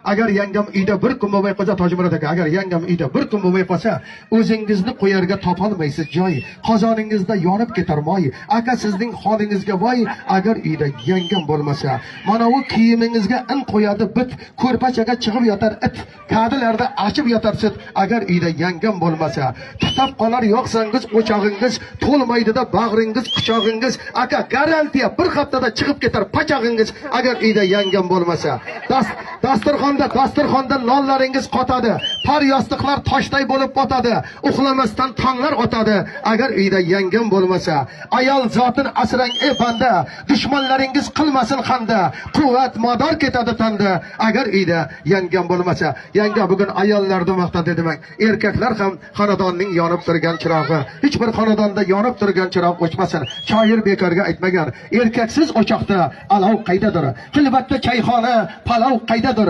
Agar yangam uyda bir kun bo'lmay qolsa, Tojmurod aka, agar yangam uyda bir kun bo'lmay qolsa, o'zingizni qo'yarga topolmaysiz joy. Qozoningizda yonib ketar moy. Aka, sizning holingizga voy, agar uyda yangam bo'lmasa. Mana u kiyimingizga in qo'yadi bit, ko'rpachaga chiqib yotar it, kadilarda achib yotar sut, agar uyda yangam bo'lmasa. Tutab qolar yoqsangiz o'chog'ingiz, to'lmaydida bag'ringiz, quchog'ingiz. Aka, garantiya bir haftada chiqib ketar pachog'ingiz, agar uyda yangam bo'lmasa. Dasturxonda nonlaringiz qotadi, par yostiqlar toshday bo'lib botadi, uxlamasdan tonglar otadi, agar uyda yangam bo'lmasa. Ayol zotin asrang ey banda, dushmanlaringiz qilmasin xanda, quvvat mador ketadi tanda, agar uyda yangam bo'lmasa. Yanga, bugun ayollarni maqtadi demang, erkaklar ham xonadonning yonib turgan chirog'i. Hech bir xonadonda yonib turgan chiroq o'chmasin. Shoir bekorga aytmagan: erkaksiz o'choqda alov qaydadir, xilvatda chayxona palov qaydadir.